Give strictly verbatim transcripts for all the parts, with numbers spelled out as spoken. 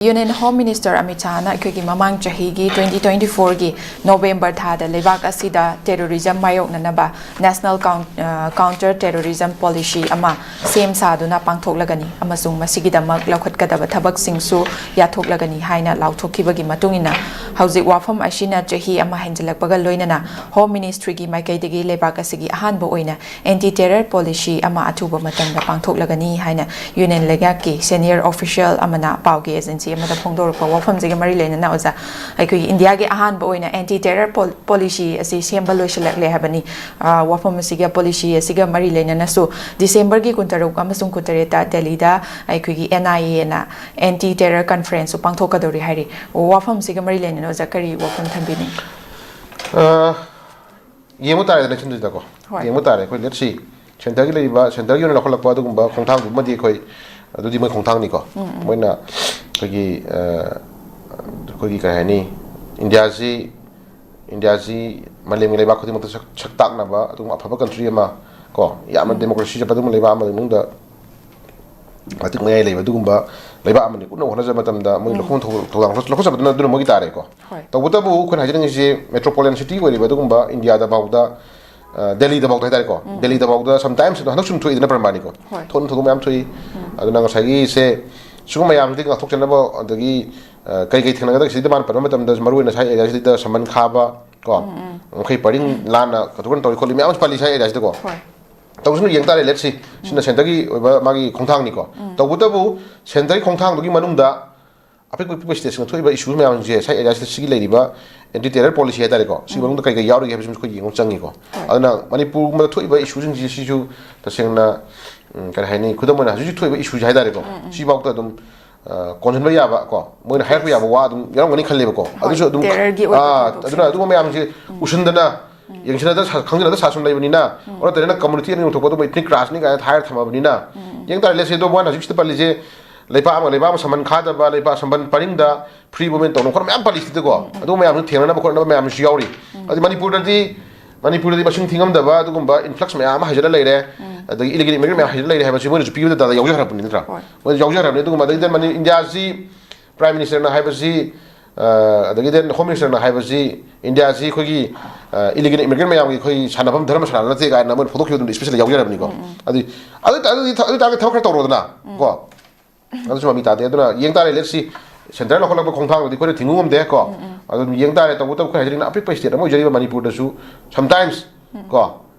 Union Home Minister Amit Shahꯅ ꯑꯩꯈꯣꯏꯒꯤ ꯃꯃꯥꯡ ꯆꯍꯤꯒꯤ twenty twenty-fourꯒꯤ November ꯊꯥꯗ ꯂꯩꯕꯥꯛ ꯑꯁꯤꯗ terrorism ꯃꯥꯌꯣꯛꯅꯅꯕ National Coun-, ꯑ, Counter Terrorism Policy ꯑꯃ ꯁꯦꯝ ꯁꯥꯗꯨꯅ ꯄꯥꯡꯊꯣꯛꯂꯒꯅꯤ ꯑꯃꯁꯨꯡ ꯃꯁꯤꯒꯤꯗꯃꯛ ꯂꯧꯈꯠꯀꯗꯕ ꯊꯕꯛꯁꯤꯡꯁꯨ ꯌꯥꯊꯣꯛꯂꯒꯅꯤ ꯍꯥꯏꯅ ꯂꯥꯎꯊꯣꯛꯈꯤꯕꯒꯤ ꯃꯇꯨꯡ ꯏꯟꯅ, ꯍꯧꯖꯤꯛ ꯋꯥꯐꯝ ꯑꯁꯤꯅ ꯆꯍꯤ ꯑꯃ ꯍꯦꯟꯖꯤꯜꯂꯛꯄꯒ ꯂꯣꯏꯅꯅ Home Ministryꯒꯤ ꯃꯥꯏꯀꯩꯗꯒꯤ ꯂꯩꯕꯥꯛ ꯑꯁꯤꯒꯤ ꯑꯍꯥꯟꯕ ꯑꯣꯏꯅ Anti Terror Policy ꯑꯃ ꯑꯊꯨꯕ ꯃꯇꯝꯗ ꯄꯥꯡꯊꯣꯛꯂꯒꯅꯤ ꯍꯥꯏꯅ Union ꯂꯩꯉꯥꯛꯀꯤ senior official ꯑꯃꯅ ꯄꯥꯎꯒꯤ agency ꯑꯃꯗ ꯐꯣꯡꯗꯣꯔꯛꯄ ꯋꯥꯐꯝꯁꯤꯒ ꯃꯔꯤ ꯂꯩꯅꯅ, ꯑꯣꯖꯥ, ꯑꯩꯈꯣꯏꯒꯤ ꯏꯟꯗꯤꯌꯥꯒꯤ ꯑꯍꯥꯟꯕ ꯑꯣꯏꯅ Anti Terror Pol-, Policy ꯑꯁꯤ ꯁꯦꯝꯕ ꯂꯣꯏꯁꯤꯜꯂꯛꯂꯦ ꯍꯥꯏꯕꯅꯤ꯫ ꯑ, ꯋꯥꯐꯝ ꯑꯁꯤꯒ, policy ꯑꯁꯤꯒ ꯃꯔꯤ ꯂꯩꯅꯅꯁꯨ Decemberꯒꯤ ꯀꯨꯟꯇꯔꯨꯛ ꯑꯃꯁꯨꯡ ꯀꯨꯟꯇꯔꯦꯠꯇ ꯗꯦꯜꯂꯤꯗ ꯑꯩꯈꯣꯏꯒꯤ NIAꯅ Anti Terror Conferenceꯁꯨ ꯄꯥꯡꯊꯣꯛꯀꯗꯧꯔꯤ ꯍꯥꯏꯔꯤ꯫ ꯋꯥꯐꯝꯁꯤꯒ ꯃꯔꯤ ꯂꯩꯅꯅ, ꯑꯣꯖꯥ, ꯀꯔꯤ ꯋꯥꯐꯝ ꯊꯝꯕꯤꯅꯤꯡ? ꯑ, ꯌꯦꯡꯕ ꯇꯥꯔꯦꯗꯅ ꯁꯤꯟꯗꯨꯗꯀꯣ꯫ ꯍꯣꯏ꯫ ꯌꯦꯡꯕ ꯇꯥꯔꯦ꯫ ꯑꯩꯈꯣꯏ let's see, centreꯒꯤ ꯂꯩꯔꯤꯕ, centreꯒꯤ ꯑꯣꯏꯅ ꯂꯧꯈꯠꯂꯛꯄ ꯑꯗꯨꯒꯨꯝꯕ ꯈꯣꯡꯊꯥꯡꯗꯨꯃꯗꯤ ꯑꯩꯈꯣꯏ, ꯑꯗꯨꯗꯤ ꯃꯣꯏ ꯈꯣꯡꯊꯥꯡꯅꯤꯀꯣ꯫ ꯎꯝ, ꯎꯝ꯫ ꯃꯣꯏꯅ ꯑꯩꯈꯣꯏꯒꯤ, ꯑ, ꯑꯩꯈꯣꯏꯒꯤ ꯀꯩ ꯍꯥꯏꯅꯤ, ꯏꯟꯗꯤꯌꯥꯁꯤ, ꯏꯟꯗꯤꯌꯥꯁꯤ ꯃꯥꯂꯦꯝꯒꯤ ꯂꯩꯕꯥꯛ ꯈꯨꯗꯤꯡꯃꯛꯇ ꯁꯛ, ꯁꯛ ꯇꯥꯛꯅꯕ ꯑꯗꯨꯒꯨꯝꯕ ꯑꯐꯕ country ꯑꯃ ꯀꯣ, ꯌꯥꯝꯅ ꯎꯝ꯫ Democracy ꯆꯠꯄ ꯑꯗꯨꯒꯨꯝꯕ ꯂꯩꯕꯥꯛ ꯑꯃꯒꯤ ꯃꯅꯨꯡꯗ ꯃꯇꯤꯛ ꯃꯌꯥꯏ ꯂꯩꯕ ꯑꯗꯨꯒꯨꯝꯕ ꯂꯩꯕꯥꯛ ꯑꯃꯅꯤ ꯎꯠꯅꯕ ꯍꯣꯠꯅꯖꯕ ꯃꯇꯝꯗ ꯃꯣꯏ ꯎꯝ꯫ ꯂꯧꯐꯝ ꯊꯧ-, ꯊꯧꯗꯥꯡ ꯂꯧꯈꯠ-, ꯂꯧꯈꯠꯆꯕꯗꯨꯅ ꯑꯗꯨꯅ ꯃꯣꯏꯒꯤ ꯇꯥꯔꯦꯀꯣ꯫ ꯍꯣꯏ꯫ ꯇꯧꯕꯇꯕꯨ ꯑꯩꯈꯣꯏꯅ ꯍꯥꯏꯖꯅꯤꯡꯉꯤꯁꯤ metropolitan city ꯑꯣꯏꯔꯤꯕ ꯑꯗꯨꯒꯨꯝꯕ ꯏꯟꯗꯤꯌꯥꯗ ꯐꯥꯎꯗ, ꯑ, ꯗꯦꯜꯂꯤꯗ ꯐꯥꯎꯗ ꯍꯥꯏꯇꯥꯔꯦꯀꯣ꯫ ꯎꯝ꯫ ꯗꯦꯜꯂꯤꯗ ꯐꯥꯎꯗ sometimes ꯍꯟꯗꯛ ꯁꯨꯝ ꯊꯣꯛꯏꯗꯅ ꯄ꯭ꯔꯃꯥꯅꯤꯀꯣ꯫ ꯍꯣꯏ꯫ ꯊꯣꯛꯅ ꯊꯧꯗꯣꯛ ꯃꯌꯥꯝ ꯊꯣꯛꯏ꯫ ꯎꯝ꯫ ꯑꯗꯨꯅ ꯉꯁꯥꯏꯒꯤꯁꯦ ꯁꯤꯒꯨꯝꯕ ꯃꯌꯥꯝꯁꯤꯗꯒꯤ ꯉꯥꯛꯊꯣꯛꯆꯅꯕ ꯑꯗꯒꯤ, ꯑ, ꯀꯩ ꯀꯩ ꯊꯦꯡꯅꯒꯗꯒꯦ ꯁꯤꯗ ꯃꯥꯅ ꯄꯟꯕ ꯃꯇꯝꯗ ꯃꯔꯨꯑꯣꯏꯅ ꯁꯥꯏ ꯑꯦꯔꯤꯌꯥꯁꯤꯗ ꯁꯝꯕꯟ ꯈꯥꯕ ꯀꯣ, ꯎꯝ, ꯎꯝ꯫ ꯃꯈꯣꯏ ꯄꯔꯤꯡ ꯂꯥꯟꯅ ꯀꯩꯅꯣ ꯇꯧꯔꯤ ꯈꯣꯠꯂꯤ ꯃꯌꯥꯝ ꯑꯃꯁꯨ ꯄꯜꯂꯤ ꯁꯥꯏ ꯑꯦꯔꯤꯌꯥꯁꯤꯗꯀꯣ꯫ ꯍꯣꯏ꯫ ꯇꯧꯁꯅꯨ, ꯌꯦꯡ ꯇꯥꯔꯦ, let's see꯫ ꯁꯤꯅ ꯎꯝ꯫ Centreꯒꯤ ꯑꯣꯏꯕ ꯃꯥꯒꯤ ꯈꯣꯡꯊꯥꯡꯅꯤꯀꯣ꯫ ꯎꯝ꯫ ꯇꯧꯕꯇꯕꯨ Centreꯒꯤ ꯈꯣꯡꯊꯥꯡꯗꯨꯒꯤ ꯃꯅꯨꯡꯗ ꯑꯄꯤꯛꯄ ꯑꯄꯤꯛꯄ stateꯁꯤꯡꯅ ꯊꯣꯛꯏꯕ issue ꯃꯌꯥꯝꯁꯦ ꯁꯥꯏ ꯑꯦꯔꯤꯌꯥꯁꯤꯗ ꯁꯤꯒꯤ ꯂꯩꯔꯤꯕ Anti Terror Policy ꯍꯥꯏꯇꯥꯔꯦꯀꯣ꯫ ꯁꯤꯒꯤ ꯎꯝ꯫ ꯃꯅꯨꯡꯗ ꯀꯩ ꯀꯩ ꯌꯥꯎꯔꯤꯒꯦ ꯍꯥꯏꯕꯁꯤꯃꯁꯨ ꯑꯩꯈꯣꯏ ꯌꯦꯡꯕ ꯆꯪꯉꯤꯀꯣ꯫ ꯍꯣꯏ꯫ ꯑꯗꯨꯅ ꯃꯅꯤꯄꯨꯔꯒꯨꯝꯕꯗ ꯊꯣꯛꯏꯕ issueꯁꯤꯡꯁꯦ ꯁꯤꯁꯨ ꯇꯁꯦꯡꯅ, ꯎꯝ, ꯀꯔꯤ ꯍꯥꯏꯅꯤ, ꯈꯨꯗꯝ ꯑꯣꯏꯅ ꯍꯧꯖꯤꯛ ꯍꯧꯖꯤꯛ ꯊꯣꯛꯏꯕ issueꯁꯦ ꯍꯥꯏꯇꯥꯔꯦꯀꯣ꯫ ꯎꯝ, ꯎꯝ꯫ ꯁꯤꯐꯥꯎꯗ ꯑꯗꯨꯝ, ꯑ, ꯀꯣꯟꯁꯤꯟꯕ ꯌꯥꯕ ꯀꯣ, ꯃꯣꯏꯅ ꯍꯥꯏꯔꯛꯄ Yes꯫ ꯌꯥꯕ ꯋꯥ ꯑꯗꯨꯝ ꯌꯥꯎꯔꯝꯒꯅꯤ ꯈꯜꯂꯦꯕꯀꯣ꯫ ꯍꯣꯏ, ꯑꯗꯨꯁꯨ ꯑꯗꯨꯝ, terrorꯒꯤ ꯑꯣꯏꯕ ꯑꯥ, ꯊꯧꯗꯣꯛꯁꯦ꯫ ꯑꯗꯨꯅ ꯑꯗꯨꯒꯨꯝꯕ ꯃꯌꯥꯝꯁꯦ ꯎꯝ꯫ ꯎꯁꯤꯟꯗꯅ ꯎꯝ꯫ ꯌꯦꯡꯁꯤꯟꯅꯗ ꯁꯥ-, ꯈꯪꯖꯤꯟꯅꯗ ꯁꯥꯁꯨꯝ ꯂꯩꯕꯅꯤꯅ, ꯎꯝ꯫ ꯑꯣꯟꯅ ꯇꯩꯅꯅ communityꯗ ꯌꯣꯟꯊꯣꯛꯄ ꯑꯗꯨꯝꯕ ethnic clashꯅꯤ ꯀꯥꯏꯅ ꯍꯥꯏꯔ ꯊꯝꯃꯕꯅꯤꯅ, ꯎꯝ꯫ ꯌꯦꯡ ꯇꯥꯔꯦ꯫ Let's say, ꯑꯗꯣ ꯃꯣꯏꯅ ꯍꯧꯖꯤꯛꯁꯤꯗ ꯄꯜꯂꯤꯁꯦ, ꯂꯩꯄꯥꯛ ꯑꯃꯒ ꯂꯩꯄꯥꯛ ꯑꯃ ꯁꯝꯕꯟ ꯈꯥꯗꯕ, ꯂꯩꯄꯥꯛ ꯁꯝꯕꯟ ꯄꯔꯤꯡꯗ free movement ꯇꯧꯅꯕ ꯈꯣꯠꯅꯕ ꯃꯌꯥꯝ ꯄꯜꯂꯤꯁꯤꯗꯀꯣ, ꯎꯝ, ꯎꯝ꯫ ꯑꯗꯨꯒꯨꯝꯕ ꯃꯌꯥꯝꯁꯨ ꯊꯦꯡꯅꯅꯕ ꯈꯣꯠꯅꯕ ꯃꯌꯥꯝꯁꯨ ꯌꯥꯎꯔꯤ꯫ ꯎꯝ꯫ ꯑꯗꯩ ꯃꯅꯤꯄꯨꯔꯗꯗꯤ, ꯃꯅꯤꯄꯨꯔꯗꯗꯤ ꯃꯁꯤꯡ ꯊꯤꯉꯝꯗꯕ ꯑꯗꯨꯒꯨꯝꯕ influx ꯃꯌꯥꯝ ꯑꯃ ꯍꯩꯖꯤꯜꯂ ꯂꯩꯔꯦ, ꯎꯝ꯫ ꯑꯗꯒꯤ illegal immigrant ꯃꯌꯥꯝ ꯍꯩꯖꯤꯜꯂ ꯂꯩꯔꯦ ꯍꯥꯏꯕꯁꯤ ꯃꯣꯏꯅꯁꯨ ꯄꯤꯕꯗ data ꯌꯥꯎꯖꯈ꯭ꯔꯕꯅꯤ, ꯅꯠꯇ꯭ꯔꯥ? ꯍꯣꯏ꯫ ꯃꯣꯏ ꯌꯥꯎꯖꯈ꯭ꯔꯕꯅꯤ꯫ ꯑꯗꯨꯒꯨꯝꯕ, ꯑꯗꯒꯤꯗꯤ ꯃꯅꯤ-, ꯏꯟꯗꯤꯌꯥꯁꯤ Prime Minister ꯅ ꯍꯥꯏꯕꯁꯤ, ꯑ, ꯑꯗꯒꯤ then Home Minister ꯅ ꯍꯥꯏꯕꯁꯤ, ꯏꯟꯗꯤꯌꯥꯁꯤ ꯑꯩꯈꯣꯏꯒꯤ, ꯑ, illegal immigrant ꯃꯌꯥꯝꯒꯤ ꯑꯩꯈꯣꯏ ꯁꯥꯟꯅꯐꯝ ꯙꯔꯃꯁꯥꯂꯥ ꯅꯠꯇꯦ ꯀꯥꯏꯅ ꯃꯣꯏꯅ ꯐꯣꯡꯗꯣꯛꯈꯤꯕꯗꯨ special ꯌꯥꯎꯖꯔꯕꯅꯤꯀꯣ꯫ ꯑꯗꯨ, ꯑꯗꯨ, ꯑꯗꯨ, ꯑꯗꯨ ꯇꯥꯔꯒꯗꯤ ꯊꯕꯛ ꯈꯔ ꯇꯧꯔꯣꯗꯅ, ꯀꯣ꯫ ꯑꯗꯨꯁꯨ ꯃꯃꯤ ꯇꯥꯗꯦ꯫ ꯑꯗꯨꯅ ꯌꯦꯡ ꯇꯥꯔꯦ, let's see꯫ Centre ꯅ ꯂꯧꯈꯠꯂꯛꯄ ꯈꯣꯡꯊꯥꯡꯗꯨꯗꯤ ꯑꯩꯈꯣꯏꯅ ꯊꯤꯡꯉꯨ ꯉꯝꯗꯦ, ꯀꯣ꯫ ꯑꯗꯨꯝ ꯌꯦꯡ ꯇꯥꯔꯦ꯫ ꯇꯧꯕꯇꯕꯨ ꯑꯩꯈꯣꯏ ꯍꯥꯏꯖꯅꯤꯡꯅ ꯑꯄꯤꯛꯄ state ꯑꯃ ꯑꯣꯏꯖꯔꯤꯕ ꯃꯅꯤꯄꯨꯔꯗꯁꯨ sometimes, ꯀꯣ,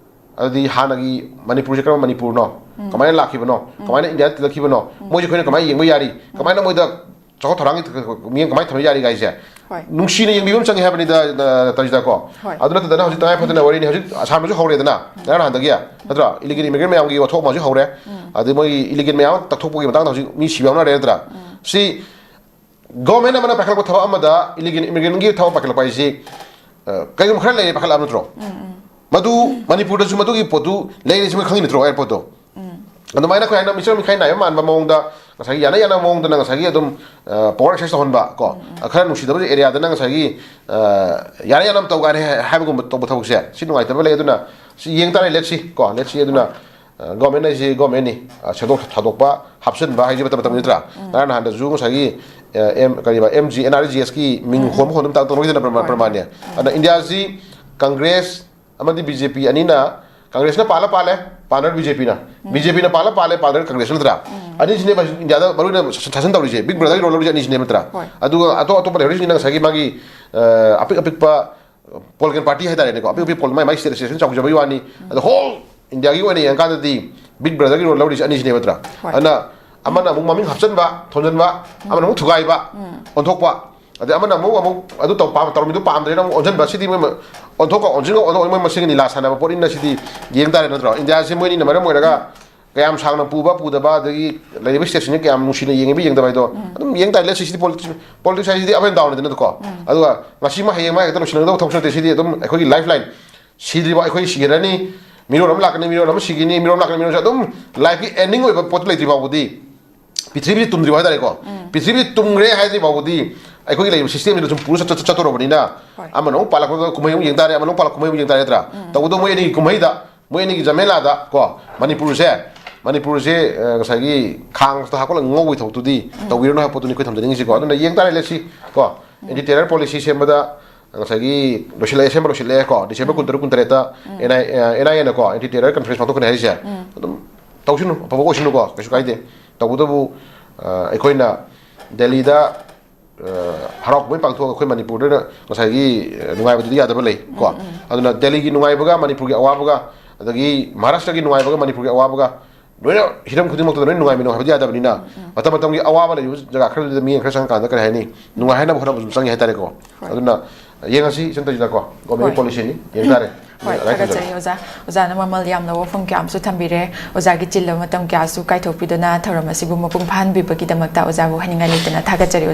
ꯑꯗꯨꯗꯤ ꯍꯥꯟꯅꯒꯤ ꯃꯅꯤꯄꯨꯔꯁꯦ ꯀꯔꯝꯕ ꯃꯅꯤꯄꯨꯔꯅꯣ? ꯀꯃꯥꯏꯅ ꯂꯥꯛꯈꯤꯕꯅꯣ? ꯀꯃꯥꯏꯅ ꯏꯟꯗꯤꯌꯥꯗ ꯇꯤꯜꯂꯛꯈꯤꯕꯅꯣ? ꯃꯣꯏꯁꯦ ꯑꯩꯈꯣꯏꯅ ꯀꯃꯥꯏꯅ ꯌꯦꯡꯕ ꯌꯥꯔꯤ? ꯀꯃꯥꯏꯅ ꯃꯣꯏꯗ ꯆꯥꯎꯈꯠ ꯊꯧꯔꯥꯡꯒꯤ ꯃꯤꯠꯌꯦꯡ ꯀꯃꯥꯏꯅ ꯊꯝꯕ ꯌꯥꯔꯤ ꯍꯥꯏꯁꯦ? ꯍꯣꯏ꯫ ꯅꯨꯡꯁꯤꯅ ꯌꯦꯡꯕꯤꯕ ꯑꯃ ꯆꯪꯉꯦ ꯍꯥꯏꯕꯅꯤꯗ, ꯅ-, ꯇꯧꯔꯤꯁꯤꯗꯀꯣ꯫ ꯍꯣꯏ꯫ ꯑꯗꯨ ꯅꯠꯇꯗꯅ ꯍꯧꯖꯤꯛ ꯇꯉꯥꯏ ꯐꯗꯅ ꯋꯥꯔꯤꯅꯤ, ꯍꯧꯖꯤꯛ ꯑꯁꯥꯝꯗꯁꯨ ꯍꯧꯔꯦꯗꯅ, ꯉꯔꯥꯡ ꯅꯍꯥꯟꯗꯒꯤ, ꯅꯠꯇ꯭ꯔꯣ? Illegal immigrant ꯃꯌꯥꯝꯒꯤ ꯋꯥꯊꯣꯛ ꯑꯃꯁꯨ ꯍꯧꯔꯦ꯫ ꯑꯗꯩ ꯃꯣꯏꯒꯤ illegal ꯃꯌꯥꯝ ꯑꯃ ꯇꯛꯊꯣꯛꯄꯒꯤ ꯃꯇꯥꯡꯗ ꯍꯧꯖꯤꯛ ꯃꯤ ꯁꯤꯕ ꯌꯥꯎꯅꯔꯦ, ꯅꯠꯇ꯭ꯔꯥ? ꯁꯤ government ꯑꯃꯅ ꯄꯥꯏꯈꯠꯂꯛꯄ ꯊꯕꯛ ꯑꯃꯗ illegal immigrant ꯒꯤ ꯊꯕꯛ ꯄꯥꯏꯈꯠꯂꯛꯄ ꯍꯥꯏꯁꯤ, ꯑ, ꯀꯩꯒꯨꯝꯕ ꯈꯔ ꯂꯩꯔꯦ ꯄꯥꯏꯈꯠꯂꯛꯑꯕ ꯅꯠꯇ꯭ꯔꯣ? ꯃꯗꯨ ꯃꯅꯤꯄꯨꯔꯗꯁꯨ ꯃꯗꯨꯒꯤ ꯄꯣꯠꯇꯨ ꯂꯩꯔꯤꯁꯤ ꯃꯣꯏ ꯈꯪꯉꯤ ꯅꯠꯇ꯭ꯔꯣ, ꯑꯥꯏꯟ ꯄꯣꯠꯇꯣ? ꯑꯗꯨꯃꯥꯏꯅ ꯑꯩꯈꯣꯏ ꯍꯥꯏꯅ ꯃꯤꯆꯪ ꯃꯤꯈꯥꯏ ꯅꯥꯏꯕ ꯃꯥꯟꯕ ꯃꯑꯣꯡꯗ ꯉꯁꯥꯏꯒꯤ ꯌꯥꯅ ꯌꯥꯅꯕ ꯃꯑꯣꯡꯗꯅ ꯉꯁꯥꯏꯒꯤ ꯑꯗꯨꯝ, ꯑ, power exercise ꯇꯧꯍꯟꯕ ꯀꯣ, ꯑ, ꯈꯔ ꯅꯨꯡꯁꯤꯗꯕ area ꯗꯅ ꯉꯁꯥꯏꯒꯤ, ꯑ, ꯌꯥꯅ ꯌꯥꯅꯕ ꯇꯧ ꯀꯥꯏꯅ ꯍꯥꯏ-, ꯍꯥꯏꯕꯒꯨꯝꯕ ꯇꯧꯕ ꯊꯕꯛꯁꯦ ꯁꯤ ꯅꯨꯡꯉꯥꯏꯇꯕ ꯂꯩ꯫ ꯑꯗꯨꯅ ꯁꯤ ꯌꯦꯡ ꯇꯥꯔꯦ, let's see ꯀꯣ, let's see꯫ ꯑꯗꯨꯅ, ꯑ, government ꯍꯥꯏꯁꯤ government ꯅꯤ꯫ ꯑ, ꯁꯦꯟꯗꯣꯛ ꯊꯥꯗꯣꯛꯄ, ꯍꯥꯞꯆꯤꯟꯕ ꯍꯥꯏꯁꯤ ꯃꯇꯝ ꯃꯇꯝ ꯅꯠꯇ꯭ꯔꯥ? ꯉꯔꯥꯡ ꯅꯍꯥꯟꯗꯁꯨ ꯉꯁꯥꯏꯒꯤ, ꯑ, M-, ꯀꯔꯤꯕ, M G N R E G S ꯀꯤ ꯃꯤꯡ ꯍꯣꯟꯕ ꯍꯣꯟꯕ ꯃꯇꯥꯡ ꯇꯧꯅꯈꯤꯗꯅ ꯄ꯭ꯔꯃꯥ-, ꯍꯣꯏ꯫ ꯄ꯭ꯔꯃꯥꯟꯅꯦ꯫ ꯑꯗꯨꯅ ꯏꯟꯗꯤꯌꯥꯁꯤ ꯀꯪꯒ꯭ꯔꯦꯁ ꯑꯃꯗꯤ B J P ꯑꯅꯤꯅ, ꯀꯪꯒ꯭ꯔꯦꯁꯅ ꯄꯥꯜꯂ ꯄꯥꯜꯂꯦ, ꯄꯥꯜꯂ B J P ꯅ, B J P ꯅ ꯄꯥꯜꯂ ꯄꯥꯜꯂꯦ, ꯄꯥꯜꯂ ꯀꯪꯒ꯭ꯔꯦꯁ ꯅꯠꯇ꯭ꯔꯥ? ꯑꯅꯤꯁꯤꯅꯦꯕ ꯏꯟꯗꯤꯌꯥꯗ ꯃꯔꯨꯑꯣꯏꯅ ꯁꯥꯁꯟ ꯇꯧꯔꯤꯁꯦ, big brother ꯒꯤ role ꯂꯧꯔꯤꯁꯦ ꯑꯅꯤꯁꯤꯅꯦꯕ ꯅꯠꯇ꯭ꯔꯥ? ꯍꯣꯏ꯫ ꯑꯗꯨꯒ ꯑꯇꯣꯞ ꯑꯇꯣꯞꯄ ꯂꯩꯍꯧꯔꯤꯁꯤꯡꯁꯤꯅ ꯉꯁꯥꯏꯒꯤ ꯃꯥꯒꯤ, ꯑ, ꯑꯄꯤꯛ ꯑꯄꯤꯛꯄ political party ꯍꯥꯏꯇꯥꯔꯦꯅꯦꯀꯣ, ꯑꯄꯤꯛ ꯑꯄꯤꯛ ꯄꯣꯜ-, ꯃꯥꯏ ꯃꯥꯏ state association ꯆꯥꯎꯖꯕꯒꯤ ꯋꯥꯅꯤ꯫ ꯑꯗꯣ whole ꯏꯟꯗꯤꯌꯥꯒꯤ ꯑꯣꯏꯅ ꯌꯦꯡꯉꯀꯥꯟꯗꯗꯤ big brother ꯒꯤ role ꯂꯧꯔꯤꯁꯦ ꯑꯅꯤꯁꯤꯅꯦꯕ ꯅꯠꯇ꯭ꯔꯥ? ꯍꯣꯏ꯫ ꯑꯗꯨꯅ ꯑꯃꯅ ꯑꯃꯨꯛ ꯃꯃꯤꯡ ꯍꯥꯞꯆꯤꯟꯕ, ꯊꯣꯝꯖꯤꯟꯕ, ꯑꯃꯅ ꯑꯃꯨꯛ ꯊꯨꯒꯥꯏꯕ, ꯑꯣꯟꯊꯣꯛꯄ, ꯑꯗꯩ ꯑꯃꯅ ꯑꯃꯨꯛ, ꯑꯃꯨꯛ ꯑꯗꯨ ꯇꯧ-, ꯄꯥꯝ-, ꯇꯧꯔꯝꯃꯤꯗꯨ ꯄꯥꯝꯗ꯭ꯔꯦꯅ ꯑꯃꯨꯛ ꯑꯣꯟꯁꯤꯟꯕ, ꯁꯤꯗꯤ ꯃꯣꯏ ꯃ-, ꯑꯣꯟꯊꯣꯛꯀ ꯑꯣꯟꯁꯤꯟꯒ ꯑꯣꯟꯊꯣꯛ-, ꯃꯣꯏ ꯃꯁꯦꯟꯒꯤ ꯂꯤꯂꯥ ꯁꯥꯟꯅꯕ ꯄꯣꯠꯅꯤꯅ ꯁꯤꯗꯤ ꯌꯦꯡ ꯇꯥꯔꯦ ꯅꯠꯇ꯭ꯔꯣ? ꯏꯟꯗꯤꯌꯥꯁꯤ ꯃꯣꯏꯅꯤꯅ ꯃꯔꯝ ꯑꯣꯏꯔꯒ ꯀꯌꯥꯝ ꯁꯥꯡꯅ ꯄꯨꯕ ꯄꯨꯗꯕ, ꯑꯗꯒꯤ ꯂꯩꯔꯤꯕ state ꯁꯤꯡꯅ ꯀꯌꯥꯝ ꯅꯨꯡꯁꯤꯅ ꯌꯦꯡꯉꯤꯕ ꯌꯦꯡꯗꯕ ꯍꯥꯏꯗꯣ ꯑꯗꯨꯝ ꯌꯦꯡ ꯇꯥꯔꯦ꯫ Let's see, CD politics, politics ꯍꯥꯏꯁꯤꯗꯤ up and down ꯅꯤꯗꯅꯀꯣ꯫ ꯑꯗꯨꯒ ꯉꯁꯤ ꯑꯃ ꯍꯌꯦꯡ ꯑꯃ ꯍꯦꯛꯇ ꯂꯣꯏꯁꯤꯟꯒꯗꯕ ꯊꯕꯛꯁꯨ ꯅꯠꯇꯦ꯫ ꯁꯤꯗꯤ ꯑꯗꯨꯝ ꯑꯩꯈꯣꯏꯒꯤ lifeline꯫ ꯁꯤꯗ꯭ꯔꯤꯕ ꯑꯩꯈꯣꯏ ꯁꯤꯔꯅꯤ, ꯃꯤꯔꯣꯜ ꯑꯃ ꯂꯥꯛꯀꯅꯤ, ꯃꯤꯔꯣꯜ ꯑꯃ ꯁꯤꯒꯅꯤ, ꯃꯤꯔꯣꯜ ꯑꯃ ꯂꯥꯛꯀꯅꯤ, ꯃꯤꯔꯣꯜꯁꯦ ꯑꯗꯨꯝ lifeꯀꯤ ending ꯑꯣꯏꯕ ꯄꯣꯠꯇꯨ ꯂꯩꯇ꯭ꯔꯤ ꯐꯥꯎꯕꯗꯤ, ꯄ꯭ꯔꯤꯊꯤꯕꯤꯁꯤ ꯇꯨꯝꯗ꯭ꯔꯤ ꯍꯥꯏꯇꯥꯔꯦꯀꯣ꯫ ꯄ꯭ꯔꯤꯊꯤꯕꯤ ꯇꯨꯝꯈ꯭ꯔꯦ ꯍꯥꯏꯗ꯭ꯔꯤ ꯐꯥꯎꯕꯗꯤ ꯑꯩꯈꯣꯏꯒꯤ ꯂꯩꯔꯤꯕ systemꯁꯤꯗ ꯁꯨꯝ ꯄꯨꯔ ꯆꯠ-, ꯆꯠ-, ꯆꯠꯇꯧꯔꯕꯅꯤꯅ, ꯍꯣꯏ꯫ ꯑꯃꯅ ꯑꯃꯨꯛ ꯄꯥꯜꯂꯛꯄꯗ ꯀꯨꯝꯍꯩ ꯑꯃꯨꯛ ꯌꯦꯡ ꯇꯥꯔꯦ, ꯑꯃꯅ ꯑꯃꯨꯛ ꯄꯥꯜꯂꯛꯄ ꯀꯨꯝꯍꯩ ꯑꯃꯨꯛ ꯌꯦꯡ ꯇꯥꯔꯦ ꯅꯠꯇ꯭ꯔꯥ? ꯇꯧꯕꯗꯣ ꯃꯣꯏ ꯑꯅꯤꯒꯤ ꯀꯨꯝꯍꯩꯗ, ꯃꯣꯏ ꯑꯅꯤꯒꯤ ꯖꯃꯦꯂꯥꯗ ꯀꯣ, ꯃꯅꯤꯄꯨꯔꯁꯦ ꯃꯅꯤꯄꯨꯔꯁꯦ ꯉꯁꯥꯏꯒꯤ ꯈꯥꯡꯗ ꯍꯥꯞꯀꯠꯂꯒ ꯉꯧꯕꯒꯤ ꯊꯕꯛꯇꯨꯗꯤ ꯇꯧꯕꯤꯔꯅꯨ ꯍꯥꯏꯕ ꯄꯣꯠꯇꯨꯅꯤ ꯑꯩꯈꯣꯏ ꯊꯝꯖꯅꯤꯡꯉꯤꯁꯤꯀꯣ꯫ ꯑꯗꯨꯅ ꯌꯦꯡ ꯇꯥꯔꯦ, ꯂꯦꯠꯁꯤ ꯀꯣ꯫ ꯑꯦꯟꯇꯤ ꯇꯦꯔꯔ ꯄꯣꯂꯤꯁꯤ ꯁꯦꯝꯕꯗ ꯉꯁꯥꯏꯒꯤ ꯂꯣꯏꯁꯤꯜꯂꯛꯑꯦ, ꯁꯦꯝꯕ ꯂꯣꯏꯁꯤꯜꯂꯛꯑꯦ ꯀꯣ꯫ ꯗꯤꯁꯦꯝꯕꯔ ꯀꯨꯟꯇꯔꯨꯛ ꯀꯨꯟꯇꯔꯦꯠꯇ ꯑꯦꯟ ꯑꯥꯏ ꯑꯦꯟ ꯑꯥꯏ ꯑꯦꯅ ꯀꯣ, ꯑꯦꯟꯇꯤ ꯇꯦꯔꯔ ꯀꯟꯐꯔꯦꯟꯁ ꯄꯥꯡꯊꯣꯛꯀꯅꯤ ꯍꯥꯏꯔꯤꯁꯦ꯫ ꯑꯗꯨꯝ ꯇꯧꯁꯅꯨ, ꯑꯐꯕ ꯑꯣꯏꯁꯅꯨꯀꯣ, ꯀꯩꯁꯨ ꯀꯥꯏꯗꯦ꯫ ꯇꯧꯕꯇꯕꯨ ꯑꯩꯈꯣꯏꯅ ꯗꯦꯜꯂꯤꯗ ꯍꯔꯥꯎ ꯀꯨꯝꯍꯩ ꯄꯥꯡꯊꯣꯛꯑꯒ ꯑꯩꯈꯣꯏ ꯃꯅꯤꯄꯨꯔꯗ ꯉꯁꯥꯏꯒꯤ ꯅꯨꯡꯉꯥꯏꯕꯗꯨꯗꯤ ꯌꯥꯗꯕ ꯂꯩ ꯀꯣ꯫ ꯑꯗꯨꯅ ꯗꯦꯜꯂꯤꯒꯤ ꯅꯨꯡꯉꯥꯏꯕꯒ ꯃꯅꯤꯄꯨꯔꯒꯤ ꯑꯋꯥꯕꯒ, ꯑꯗꯒꯤ ꯃꯍꯥꯔꯥꯁꯇ꯭ꯔꯒꯤ ꯅꯨꯡꯉꯥꯏꯕꯒ ꯃꯅꯤꯄꯨꯔꯒꯤ ꯑꯋꯥꯕꯒ ꯂꯣꯏꯅ ꯍꯤꯔꯝ ꯈꯨꯗꯤꯡꯃꯛꯇꯗ ꯂꯣꯏꯅ ꯅꯨꯡꯉꯥꯏꯃꯤꯟꯅꯧ ꯍꯥꯏꯕꯗꯤ ꯌꯥꯗꯕꯅꯤꯅ, ꯃꯇꯝ ꯃꯇꯝꯒꯤ ꯑꯋꯥꯕ ꯂꯩꯔꯤꯕ ꯖꯒꯥ ꯈꯔꯗꯨꯗ ꯃꯤꯠꯌꯦꯡ ꯈꯔ ꯆꯪꯉꯀꯥꯟꯗ, ꯀꯔꯤ ꯍꯥꯏꯅꯤ, ꯅꯨꯡꯉꯥꯏꯍꯟꯅꯕ ꯍꯣꯠꯅꯕꯁꯨ ꯆꯪꯉꯤ ꯍꯥꯏꯇꯥꯔꯦꯀꯣ꯫ ꯑꯗꯨꯅ ꯌꯦꯡꯉꯁꯤ, ꯏꯆꯟ ꯇꯣꯏꯖꯤꯗꯀꯣ, ꯒꯣꯔꯃꯦꯟꯒꯤ ꯄꯣꯂꯤꯁꯤꯅꯤ, ꯌꯦꯡ ꯇꯥꯔꯦ꯫ ꯍꯣꯏ, ꯊꯥꯒꯠꯆꯔꯤ ꯑꯣꯖꯥ꯫ ꯑꯣꯖꯥꯅ ꯃꯃꯜ ꯌꯥꯝꯂꯕ ꯋꯥꯐꯝ ꯀꯌꯥ ꯑꯃꯁꯨ ꯊꯝꯕꯤꯔꯦ꯫ ꯑꯣꯖꯥꯒꯤ ꯆꯤꯜꯂꯕ ꯃꯇꯝ ꯀꯌꯥꯁꯨ ꯀꯥꯏꯊꯣꯛꯄꯤꯗꯨꯅ ꯊꯧꯔꯝ ꯑꯁꯤꯕꯨ ꯃꯄꯨꯡ ꯐꯥꯍꯟꯕꯤꯕꯒꯤꯗꯃꯛꯇ ꯑꯣꯖꯥꯕꯨ ꯍꯥꯏꯅꯤꯡꯉꯥꯏ ꯂꯩꯇꯅ ꯊꯥꯒꯠꯆꯔꯤ꯫